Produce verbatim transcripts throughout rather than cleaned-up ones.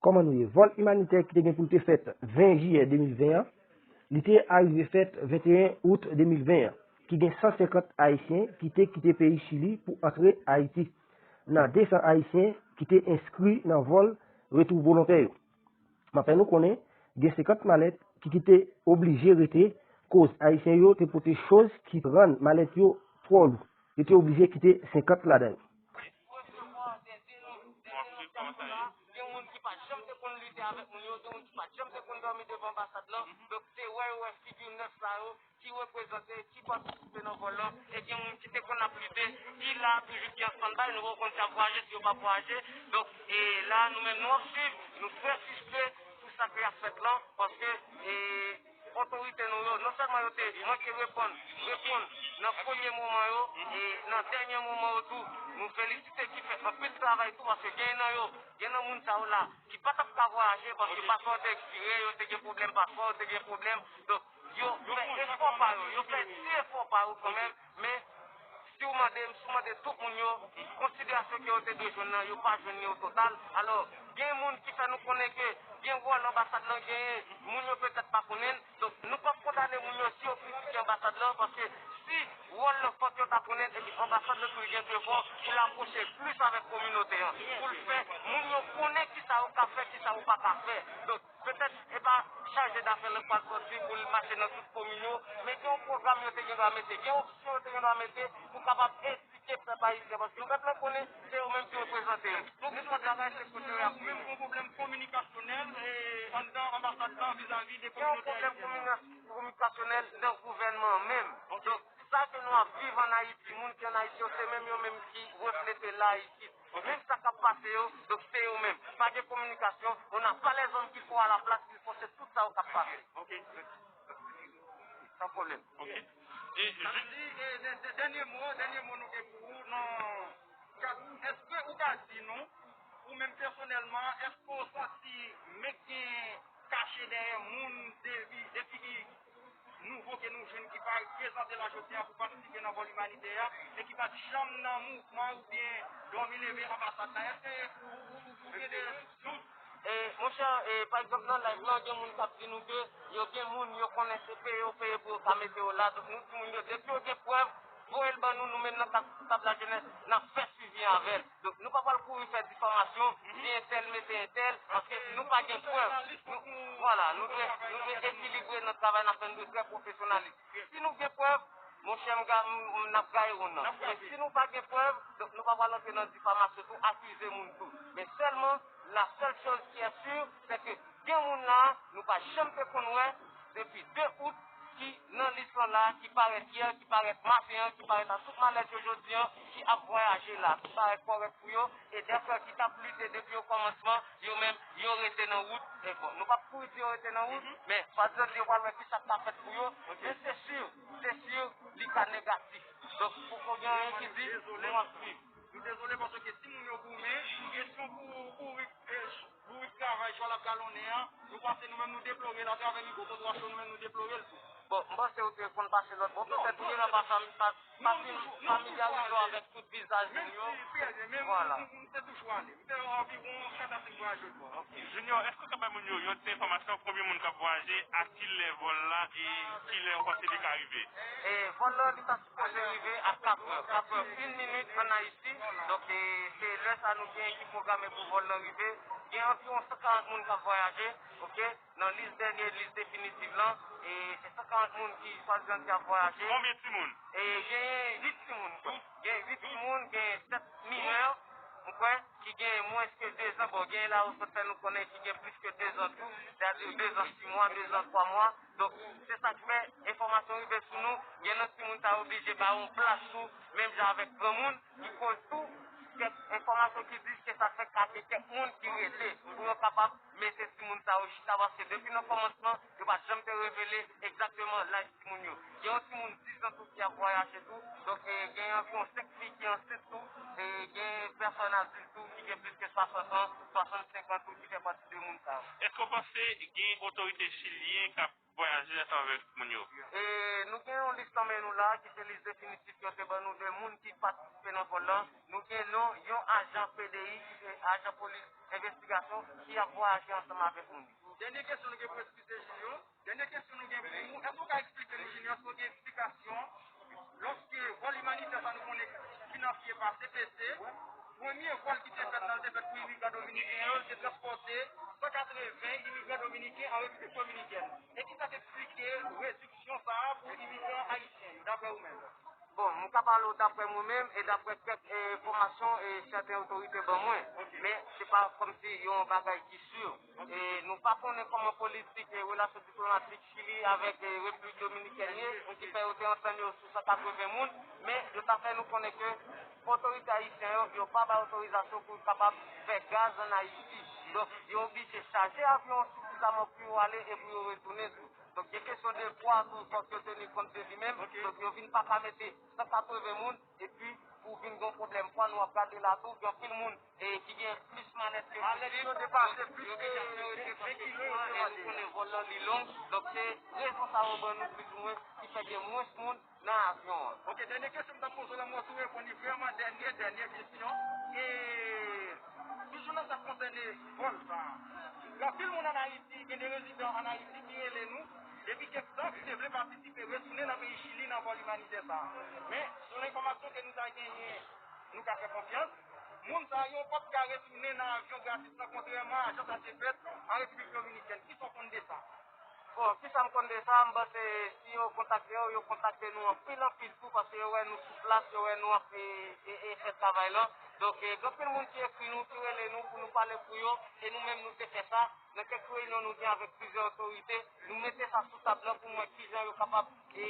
Kòman nou ye? Vòl imanitè ki te gen pou l te fèt ven jiyè de mil ven an, li te arive fèt venteyen out de mil ven an, ki gen san senkant Ayisyen ki te kite peyi Chili pou antre Ayiti. Nan de san Ayisyen ki te enskri nan vòl retou volontè yo. M ap fè nou konnen, gen senkant malèt ki, ki te oblije rete, koz Ayisyen yo te pote choz ki rann malèt yo twò lou. Yo te oblije kite senkant ladan yo. Gen moun ki pa janm te konn lite avèk moun yo, gen moun ki pa janm te konn dòmi devan anbasad lan. Donk, se wè yo wè figi nèf sa yo ki reprezante, ki patisipe nan vòl lan, e gen moun ki te konn ap lite, ki la toujou, ki an standby, nou poko konn si y ap vwayaje, si yo p ap vwayaje. Donk, e la, nou menm, nou ap swiv, nou trè sispe pou sa k ap fèt lan, paske, e, otorite nou yo, non sèlman yo te manke reponn, reponn nan premye moman yo, e nan dènye moman yo tou, nou felisite ki fè anpil travay tou, paske gen nan yo, gen nan moun sa yo la, ki pa t ap ka vwayaje, paske paspò yo te ekspire, yo te gen pwoblèm paspò, yo te gen pwoblèm. Donk, yo fè efò pa yo, yo fè ti efò pa yo kanmenm, men si w mande m, si w mande tout moun yo, konsiderasyon ke yo te dwe jwenn nan, yo pa jwenn li o total. Alò, gen moun ki fè nou konnen ke gen wòl anbasad lan genyen, moun yo petèt pa konnen l. Donk, nou p ap kondane moun yo si yo kritike anbasad lan, paske si wòl lan fòk yo ta konnen l, epi anbasad lan tou li gen devwa pou l apwoche plis avèk kominote an, pou l fè moun yo konnen kisa yo ka fè, kisa yo pa ka fè. Donk, petèt, e pa chaje dafè lan k pral sòti pou l mache nan tout komin yo, men gen yon pwogram yo te gen dwa mete, gen yon opsyon yo te gen dwa mete pou kapab edike pèp ayisyen, paske pèp lan konnen se yo menm ki reprezante yo. Donk, nou travay se kote yo ap rive. Menm gen yon pwoblèm kominikasyonèl, e, anndan anbasad lan vizavi de kominote ayisyèn yo. Gen yon pwoblèm komina-, kominikasyonèl nan gouvènman an menm. Donk, sa ke nou ap viv ann Ayiti, moun ki ann Ayiti yo, se menm yo menm ki reflete la isit. Menm sa k ap pase yo, donk se yo menm. Pa gen kominikasyon, on n'a pas les hommes qu'il faut à la place qu'il faut, se tout sa yo k ap pase. Ok. San pwoblèm. Ok. E, sa vle di, e, dè-, dè-, dènye mo, dènye mo nou gen pou ou nan kad, èske ou ka di nou, ou menm pèsonèlman, èske ou santi menm gen kache dèyè moun, de vi-, de figi nouvo ke nou jwenn ki pa prezante la jodi a pou patisipe nan vòl imanitè a, e ki pa t janm nan mouvman oubyen dòmi leve anbasad la? Èske ou, ou, ou, ou gen de dout? E, monchè, e, pa egzanp, nan live lan, gen moun k ap di nou ke yo gen moun yo konnen se peye yo peye pou yo ka mete yo la. Donk, nou di moun yo, depi yo gen prèv, voye l ban nou, nou menm nan tab, tab lajennès, n ap fè swivi avè l. Donk, nou pa pral kouri fè difamasyon, di entèl mete entèl, paske nou pa gen prèv. Nou, vwala, nou dwe, nou dwe ekilibre nan travay n ap fè, nou dwe trè pwofesyonalis. Si nou gen prèv, monchè, m ga-, m, m, n ap gaye wonn nan. Men si nou pa gen prèv, donk nou pa pral antre nan difamasyon tou, akize moun tou. Men sèlman, la seule chose qui est sûre, c'est que gen moun la, nou pa janm te konn wè, depi de out, ki nan lis lan la, ki parèt yè, ki parèt maten an, ki parèt ak tout malèt yo jodi an, ki ap vwayaje la, ki parèt kòrèk pou yo, e dè frè ki t ap lite depi okòmansman, yo menm, yo rete nan wout. E bon, nou p ap kouri di yo rete nan wout, men, swadizan di yo pral wè ki sa k ta fèt pou yo, men se si, se si, li ka negatif. Donk, poko gen anyen ki di, nou ap swiv. Nou dezole paske timoun yo goumen, kesyon pou, pou, e, Bourik travay, chwa l ap galonnen an, nou pase nou menm nou deplore l atravè Mikrotrotwa Show, nou menm nou deplore l tou. Bon, m panse ou te konn pase lòt bò, petèt ou gentan pa fam-, pa, pa fin familyarize w avèk tout vizaj moun yo. Vwala. M te toujou ale. M fè anviwon kat a senk vwayaj jodi a. Junior, èske w ka bay moun yo yon ti enfòmasyon, konbyen moun k ap vwayaje, a kilè vòl la e kilè w panse li ka rive? E vòl la, li ta sipoze rive a kat è, kat è, yon minit ann Ayiti. Donk, e, se lè sa nou gen ki pwograme pou vòl lan rive. Gen anviwon san karant moun k ap vwayaje, oke? Nan lis dènye, lis definitif lan, e se san karant moun ki swadizan ki ap vwayaje. Konbyen timoun? E genyen uit timoun, kwè. Gen uit timoun, gen sèt minè, m kwè, ki gen mwens ke dezan. Bon, gen la yo sot fè nou konnen ki gen plis ke dezan tou, sètadi dezan sis mwa, dezan twa mwa. Donk, se sa k fè enfòmasyon rive sou nou, gen nan timoun sa yo oblije ba yo yon plas tou, menm jan avèk granmoun, ki koz tou kèk enfòmasyon ki di ke sa fè ka gen kèk moun ki rete pou yo kapab mete timoun sa yo chita, paske depi nan kòmansman, yo pa t janm te revele egzakteman laj timoun yo. Gen yon timoun dis zan tou ki ap vwayaje tou, donk, e, gen anviwon senk fi ki ansent tou, e gen pèsòn adilt tou ki gen plis ke swasant an, swasannsenk an tou ki fè pati de moun sa yo. Èske w panse gen otorite chilyen k ap vwayaje ansanm avèk moun yo. E nou gen yon lis nan men nou la, ki se lis definitif yo te ban nou de moun ki patisipe nan vòl lan. Nou gen non yon ajan P D I, ki se ajan polis envestigasyon, ki ap vwayaje ansanm avèk moun yo. Dènye kesyon nou gen pou eskize Junior. Dènye kesyon nou gen pou ou. Èske w ka eksplike nou, Junior, èske w gen eksplikasyon lòske vòl imanitè sa nou konnen ki finanse pa C P C, premye vòl ki te fèt nan, te fèt pou imigran dominiken yo, te transpòte san katreven imigran dominiken an Repiblik Dominikèn. E kisa k eksplike rediksyon sa a pou imigran ayisyen yo, daprè ou menm? Bon, m ka pale w daprè mwen menm e daprè kèk enfòmasyon e sèten otorite ban mwen. Men, se pa kòmsi yon bagay ki si. E nou pa konnen kòman politik e relasyon diplomatik Chili avèk e Repiblik Dominikèn ye, ki fè yo te antann yo sou san katreven moun, men yo ta fè nou konnen ke otorite ayisyen yo, yo pa bay otorizasyon pou yo kapab fè gaz ann Ayiti. Donk, yo oblije chaje avyon sifizaman pou yo ale e pou yo retounen tou. Donk, gen kesyon de pwa tou, fòk yo teni kont de li menm. Donk, yo vin pa ka mete san katreven moun, epi pou vin gen yon pwoblèm pwa, nou ap gade la tou, gen anpil moun e ki gen plis manèv ke Alèz yo depase plis ke ven kilo yo te mande. Nou konnen vòl lan li long, donk se rezon sa yo ban nou plis ou mwen ki fè gen mwens moun nan avyon an. Ok, dènye kesyon m t ap poze w la, m wè si w reponn li vrèman dènye, dènye kesyon. E toujou nan sa k konsène vòl sa a. Gen anpil moun ann Ayiti, gen de rezidan ann Ayiti ki rele nou depi kèk tan, ki te vle patisipe, retounen nan peyi Chili nan vòl imanitè sa a. Men, selon enfòmasyon ke nou ta genyen, nou ka fè konfyans, moun sa yo p ap ka retounen nan avyon gratis lan, kontrèman a jan sa te fèt an Repiblik Dominikèn. Kisa w konn de sa? Bon, kisa m konn de sa? M panse si yo kontakte yo, yo kontakte nou anpil, anpil tou, paske yo wè nou sou plas, yo wè nou ap e, e, e fè travay lan. Donk, e, gen anpil moun ki ekri nou, ki rele nou pou nou pale pou yo, e nou menm nou te fè sa. Nan kèk reyinyon nou gen avèk plizyè otorite, nou mete sa sou tab lan pou m wè kijan yo kapab e,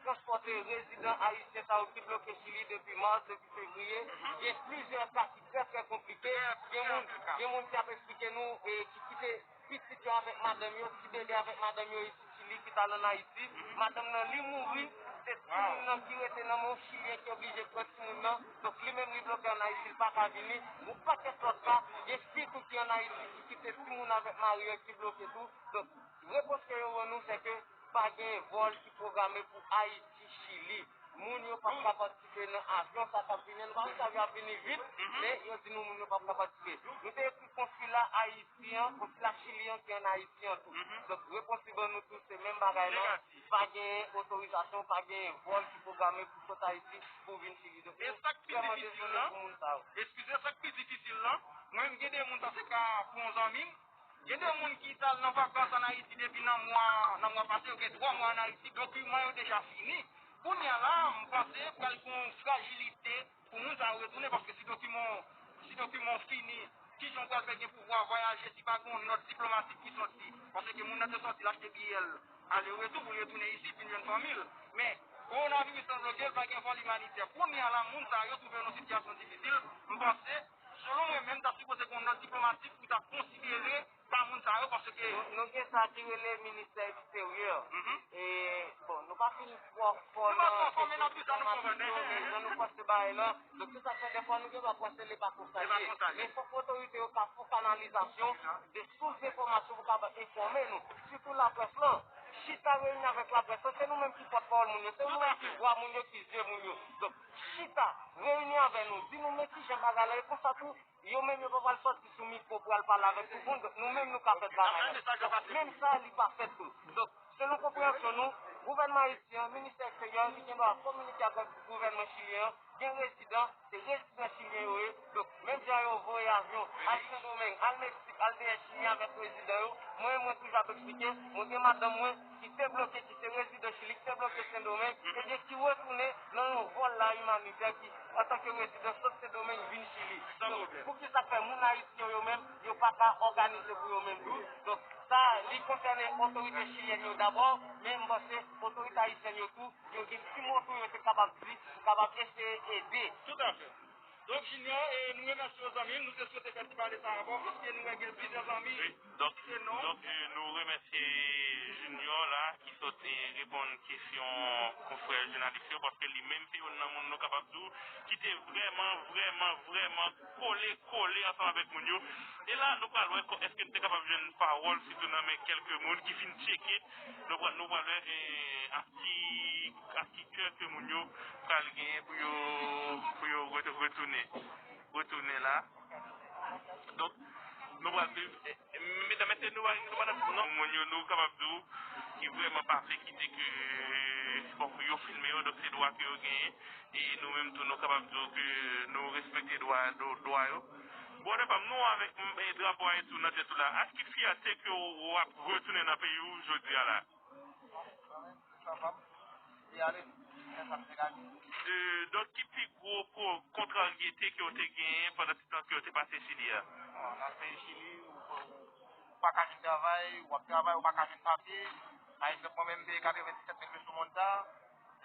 transpòte rezidan ayisyen sa yo ki bloke Chili depi mas, depi fevriye. Gen plizyè ka ki trè, trè konplike. Gen moun, gen moun ki ap eksplike nou e, ki kite pitit yo avèk madanm yo, ti bebe avèk madanm yo isit Chili ki t al ann Ayiti. Madanm nan, li mouri, se timoun nan ki rete nan men yon Chilyen ki oblije pran timoun nan. Donk, li menm li bloke ann Ayiti, li pa ka vini. Yon pakèt lòt ka, gen fi tou ki ann Ayiti, ki kite timoun avèk mari yo, ki bloke tou. Donk, repons ke yo ban nou, se ke pa gen vòl ki pwograme pou Ayiti, Chili. Moun yo p ap ka patisipe nan avyon sa k ap vini an. Nou pa konn si avyon ap vini vit, men yo di nou moun yo p ap ka patisipe. Nou te ekri konsila Ayiti an, konsila Chili an ki ann Ayiti an tou. Donk, repons li ban nou tou, se menm bagay lan. Pa gen otorizasyon, pa gen vòl ki pwograme pou sot Ayiti pou vin Chili. Donk, nou vrèman dezole pou moun sa yo. Eskize, sa k pi difisil lan, mwen, m gen de moun, sa se ka pou yon zanmi m. Gen de moun ki t al nan vakans ann Ayiti depi nan mwa, nan mwa pase, yo gen twa mwa ann Ayiti, dokiman yo deja fini. Kounye a la, m panse pral gen yon frajilite pou moun sa yo retounen, paske si dokiman, si dokiman w fini, kijan w pral fè gen pouvwa vwayaje si pa gen yon nòt diplomatik ki sòti? Paske moun nan te sòti, l achte biyè l ale retou pou l retounen isit, vin jwenn fanmi l. Men, kowonaviris lan bloke l, pa gen vòl imanitè. Kounye a la, moun sa yo twouve yo nan sitiyasyon difisil. M panse, selon mwen menm, ta sipoze gen yon nòt diplomatik pou ta konsidere pa moun sa yo, paske nou, nou gen sa ki rele ministè eksteryè. E, bon, nou pa fin twò fò nan kesyon diplomatik yo, men jan nou panse bagay lan. Donk, se sa k fè dèfwa nou gen dwa panse li pa konsa l ye. Men fòk otorite yo ka fè kanalizasyon de sous enfòmasyon pou kapab enfòme nou. Sitou laprès lan. Chita reyini avèk laprès lan. Se nou menm ki pòtpawòl moun yo. Se nou menm ki vwa moun yo, ki zye moun yo. Donk, chita, reyini avè nou. Di nou men kijan bagay la ye. Konsa tou, yo menm yo pa pral sòti sou mikwo pou al pale avèk tout moun. Donk, nou menm nou ka fè travay la. Donk, menm sa, li pa fèt tou. Donk, selon konpreyansyon nou, gouvènman ayisyen an, ministè eksteryè an, li gen dwa kominike avèk gouvènman chilyen an, gen rezidan, se rezidan chilyen yo ye. Donk, menm jan yo voye avyon al Sendomeng, al Meksik, al dèyè Chili avèk rezidan yo, mwen, mwen toujou ap eksplike, mwen gen madanm mwen ki te bloke, ki se rezidan Chili, ki te bloke Sendomeng, ebyen ki retounen nan yon vòl la imanitè ki, antanke rezidan, sot Sendomeng vin Chili. Donk, poukisa k fè moun ayisyen yo menm, yo pa ka òganize pou yo menm tou? Donk, sa, li konsène otorite chilyèn yo dabò, men m panse otorite ayisyèn yo tou, yo gen ti mo tou yo te kapab di, pou kapab eseye ede. Toutafè. Donk, Junior, e nou remèsye w, zanmi m. Nou te swete fè ti pale sa avè w, paske nou wè gen plizyè zanmi. Wi, donk, donk, e, nou remèsye Junior la, ki sot, e, reponn kesyon konfrè jounalis yo, paske li menm se youn nan moun nou kapab di w ki te vrèman, vrèman, vrèman kole, kole ansanm avèk moun yo. E la, nou pral wè kò-, èske n te kapab jwenn pawòl, sitou nan men kèlke moun ki fin tcheke. Nou pral, nou pral wè, e, ak ki, ak ki kè ke moun yo pral genyen pou yo, pou yo re-, retounen, retounen la. Donk, nou pral viv, e, e, medam, mesye, nou pa, nou pa nan non. Moun yo, nou kapab di w, ki vrèman pa vle kite ke, bon, pou yo filme yo, donk se dwa ke yo genyen. E nou menm tou, nou kapab di w ke nou respekte dwa, dwa, dwa yo. Bon, lè pa m, nou avèk, m, e, drapo Ayiti nan tèt ou la. Ak ki fyète ke w ap retounen nan peyi w jodi a la? E, donk, ki pi gwo ko-, kontraryete ke w te genyen pandan ti tan ke w te pase Chili a? Bon, nan peyi Chili, ou, ou pa ka jwenn travay, w ap travay, ou pa ka jwenn papye. Pa egzanp, mwen menm, m peye katrevenndisèt mil peso monta.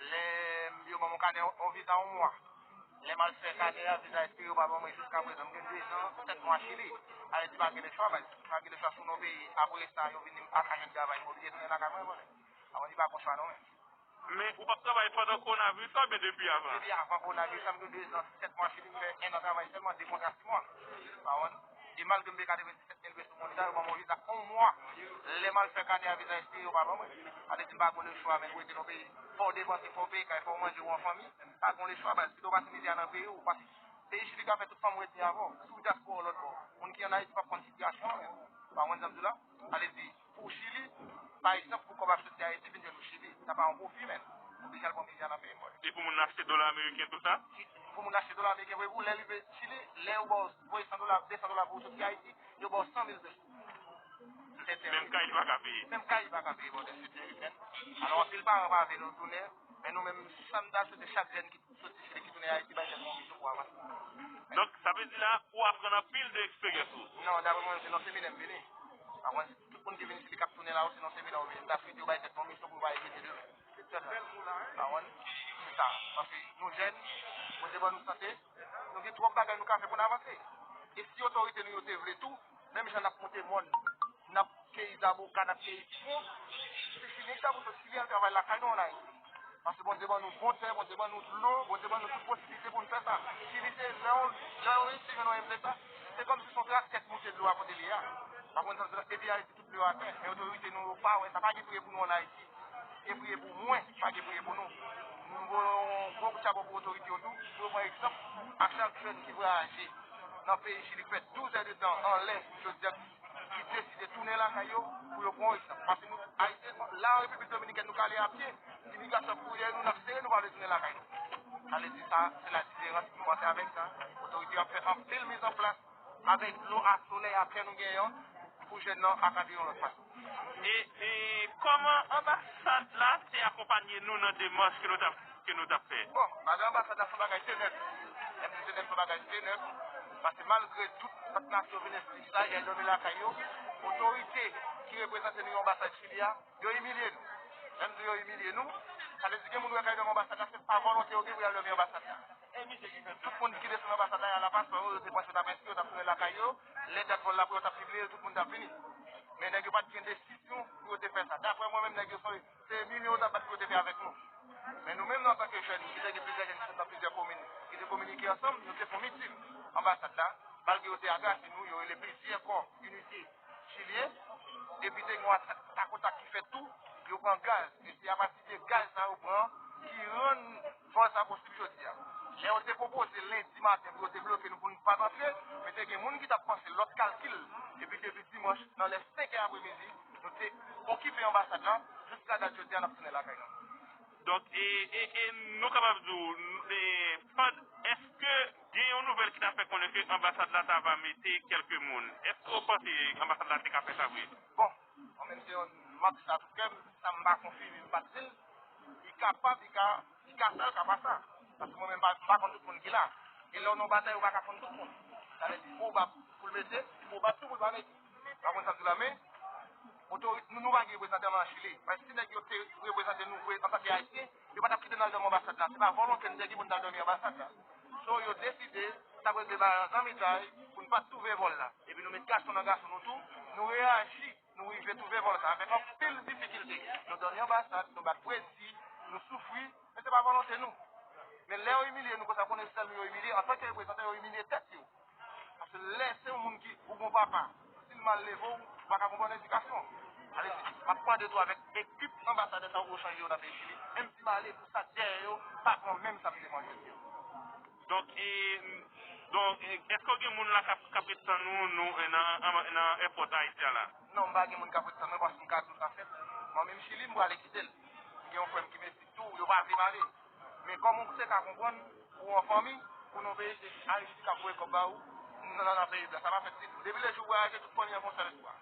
Lè m, yo ban m yon kanè, yon viza yon mwa. Lè m al fè kanè a, viza a ekspire, yo pa ban mwen jiska prezan. M gen de zan, sèt mwa Chili. Sa vle di pa gen lechwa, baz. Pa gen lechwa sou non peyi. Apre sa, yo vin di m pa ka jwenn travay, m oblije tounen lakay mwen, baz. Avan, li pa gon chwa non, men. Men ou p ap travay pandan kowonaviris la oubyen depi avan? Depi avan kowonaviris la, m gen de zan, sèt mwa Chili, m fè en an travay sèlman, de kontra sis mwa. Pa konprann? E malgre m peye katrevenndisèt mil peso monta, yo ban m yon viza yon mwa. Lè m al fè kanè a, viza ekspire, yo pa ban mwen. Sa vle di m pa gon lechwa, men, pou rete nan peyi. Fò w depanse, fò w peye kay, fò w manje, ou an fanmi. Pa gon lechwa, baz. Pito w pase mizè a nan peyi w, paske peyi Chili ka fè tout fanm w rete avè w. Si w dyaspora w lòt bò, moun ki ann Ayiti p ap konn sitiyasyon an menm. Ou pa konprann sa m di w la? Sa vle di, pou Chili, pa egzanp, pou kòb ap soti Ayiti vin jwenn ou Chili, sa pa yon pwofi, menm. Ou oblije al pran mizè a nan peyi mwen. E pou moun achte dola ameriken, tou sa? Pou moun achte dola ameriken, vre pou lè rive Chili, lè yo ba w voye san dola, de san dola pou w soti Ayiti, yo ba w san mil peso. Se tè. Menm kay li pa ka peye. Menm kay li pa ka peye, brother, se tè, wi, frè. Alò, anpil paran pa vle nou tounen, men nou menm, sa m ta swete chak jèn ki soti Chili, ki tounen Ayiti, bay tèt mwen yon misyon pou avanse. Donk, sa vle di la, ou aprann anpil de eksperyans ou? Non, daprè mwen, se nan seminè m vini. Aprann, tout moun ki vin Chili, k ap tounen la, ou se nan seminè ou vini. M ta swete yo bay tèt mwen yon misyon pou yo pa regrete demen. Se tèt la. Aprann? Se sa. Paske nou jèn, Bondye ban nou sante, nou gen twòp bagay nou ka fè pou n avanse. E si otorite nou yo te vle tou, menm jan n ap monte mòn, n ap keyi zaboka, n ap keyi sitwon, se fini sa pou sot Chili al travay lakay nou ann Ayiti. Paske Bondye ban nou bon tè, Bondye ban nou dlo, Bondye ban nou tout posiblite pou n fè sa. Chili se lè yon, lè yon Ayisyen jwenn yon M P S A, se kòmsi se yon traktè k moute dlo a kote l ye a. Pa konn sa m di la, epi Ayiti tout dlo atè, men otorite nou yo pa wè sa, pa gen priye pou nou ann Ayiti. Gen priye pou mwen, pa gen priye pou nou. Nou voye yon gwo kout chapo pou otorite yo tou, pou yo pran egzanp ak chak jèn ki vwayaje nan peyi Chili, k fè douz è de tan anlè, jodi a, ki deside tounen lakay yo pou yo pran egzanp. Paske nou, Ayisyen, la an Repiblik Dominikèn, nou ka ale a pye, imigrasyon ap kouri dèyè nou, n ap sere, nou pa vle tounen lakay nou. Sa vle di sa, se la diferans, nou panse avèk sa. Otorite yo ap fè anpil mizanplas avèk dlo a solèy a tè nou genyen an pou jèn nan akadre yon lòt fason. E, e kòman anbasad la te akonpanye nou nan demach ke nou t ap, ke nou t ap fè? Bon, bagay anbasad la se yon bagay te nèf. Lè m di te nèf, se yon bagay te nèf. Paske malgre tout lòt nasyon vin enstiti sa, y al dòmi lakay yo, otorite ki reprezante nou yo anbasad Chili a, yo imilye nou. Lè m di yo imilye nou, sa vle di gen moun ou wè k al dòmi anbasad la, se pa volonte yo gen pou y al dòmi anbasad la. Tout moun ki desann anbasad la, y al a paspò yo, yo te panse yo t ap enskri, yo t ap tounen lakay yo. Lè dat vòl la pou yo t ap pibliye, tout moun t ap vini. Men nèg yo pa t gen desizyon pou yo te fè sa. Daprè mwen menm, nèg yo se, se milyon yo t ap bat pou yo te fè avèk nou. Men nou menm, nou, antanke jèn, ki te gen plizyè jèn ki sot nan plizyè komin, ki te kominike ansanm, nou te fè yon miting. Anbasad la, malgre yo te agase nou, yo rele plizyè kò, inite, chilyen, epi te gen yon atak, takotak ki fèt tou, yo pran gaz, e se apati de gaz sa yo pran ki rann vòl sa posib jodi a. Lè yo te pwopoze lendi maten pou yo te bloke nou pou nou pa t antre, men te gen moun ki t ap panse lòt kalkil, epi depi dimanch nan lè senk è apremidi, nou te okipe anbasad la, jiska dat jodi a n ap tounen lakay nou. Donk, e, e, e nou kapab di w, e, pand-, èske gen yon nouvèl ki ta fè konnen ke anbasad la ta va mete kèlke moun? Èske w panse anbasad la te ka fè sa vre? Bon, mwen menm se yon, m ap di sa tout kè m, sa m pa konfime, m pa t di l, li kapab, li ka, li ka sa, li ka pa sa. Paske mwen menm, m pa, m pa konn tout moun ki la. E lè w nan yon batay, ou pa ka konn tout moun. Sa vle di, pou w bat, pou l mete, pou w bat tou, pou l pa mete. Pa konn sa m di w la, men otorite, nou, nou pa gen reprezante anba Chili. Paske si nèg yo te reprezante nou vre antanke Ayisyen, yo pa t ap kite n al dòmi anbasad la. Se pa volonte n te gen pou n t al dòmi anbasad la. So, yo deside Sa prese ba zanmitay pou n pa t twouve vòl la. Epi nou met gason nan gason nou tou, nou reyaji, nou rive twouve vòl sa avèk anpil difikilte. Nou dòmi anbasad, nou bat prezi, nou soufri, men se pa volonte nou. Men lè yo imilye nou konsa, konnen sèl nou yo imilye, antanke reprezantan, yo imilye tèt yo. Paske lè se yon moun ki, ou gon papa, si l mal leve w, ou pa ka konprann edikasyon. Ale di, m ap mande tou avèk ekip anbasadè sa yo chanje yo nan peyi Chili, menm si m ale pou sa dèyè yo, pa pran menm sa m te mande yo. Donk, e, donk, e, èske w gen moun la k ap, k ap ret tann ou, nou, e, nan, nan èpòt Ayiti a la? Non, m pa gen moun k ap ret tann mwen paske m ka di w sa fèt. Mwen menm Chili, m prale kite l. M gen yon frè m ki Meksik tou, yo pa vle m ale. Men kòm ou te ka konprann, ou an fanmi, ou nan peyi, se Ayiti k ap voye kòb ba ou nan, nan, nan peyi la. Sa pa fèt ditou. Depi lejou ou vwayaje, tout fanmi an gon sèl espwa.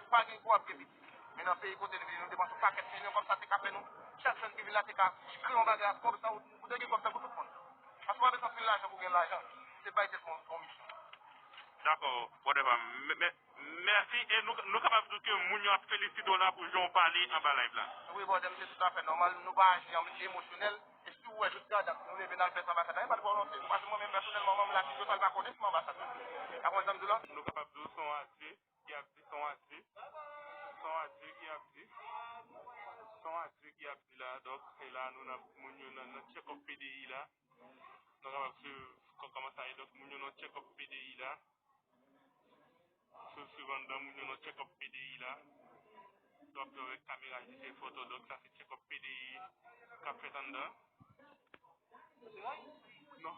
Pa gen gwo ap gen piti. Men nan peyi kote nou vini, nou depanse yon pakèt milyon kòb, sa te ka fè nou. Chak jèn ki vin la te ka kreye yon bagay ak kòb sa, ou, ou te gen kòb tankou tout moun. Paske w pa bezwen anpil lajan pou w gen lajan. Se bay tèt ou yon, yon misyon. Dakò, brother pa m. Mè, mè, mèsi. E nou, nou kapab di ke moun yo ap felisite w la pou jan w pale anba live la. Wi, brother, m, se toutafè nòmal. Nou pa aji an emosyonèl. E si w wè jodi a dat nou leve n al fè sa anbasad la, e pa t volonte nou. Paske mwen menm pèsonèlman, manm la ki yo sal pa konnen si m anbasad la. Ou konprann sa m di w la? Nou kapab di w se yon adye ki ap di, se yon adye, se yon adye ki ap di, se yon adye ki ap di la. Donk, e la nou nan moun yo nan, nan check up P D I la. Nou kapab swiv kò-, kòman sa ye. Donk, moun yo nan check up P D I la. Sou, sou anndan moun yo nan check up P D I la. Donk, avèk kamera jis e foto, donk sa se check up P D I k ap fèt anndan. Non.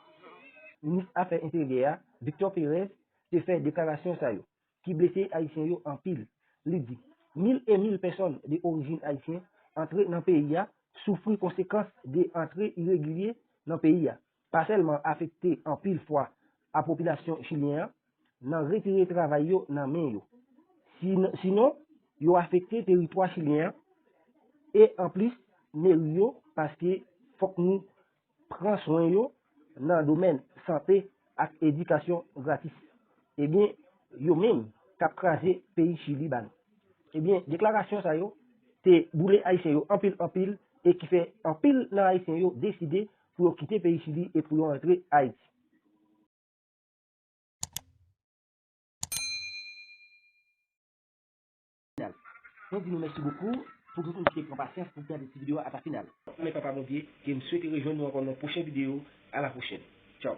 Minis Afè Enteryè a, Victor Perez, te fè deklarasyon sa yo, ki blese Ayisyen yo anpil. Li di, mil e mil pèsòn de orijin ayisyen antre nan peyi a, soufri konsekans de antre iregilye nan peyi a. Pa sèlman afekte anpil fwa a popilasyon chilyen an nan retire travay yo nan men yo. Sin-, sinon, yo afekte teritwa chilyen an e anplis meri yo paske fòk nou pran swen yo nan domèn sante ak edikasyon gratis. Ebyen, yo menm k ap kraze peyi Chili ba nou. Ebyen, deklarasyon sa yo te boule Ayisyen yo anpil anpil e ki fè anpil nan Ayisyen yo deside pou yo kite peyi Chili e pou yo rantre Ayiti. Mwen di nou mèsi bokou pou tout moun ki te pran pasyans pou gade ti videyo a ata final. Mwen Papa Bondye ke m swete rejwenn nou ankò nan pwochen videyo. A la pwochèn. Tchaw.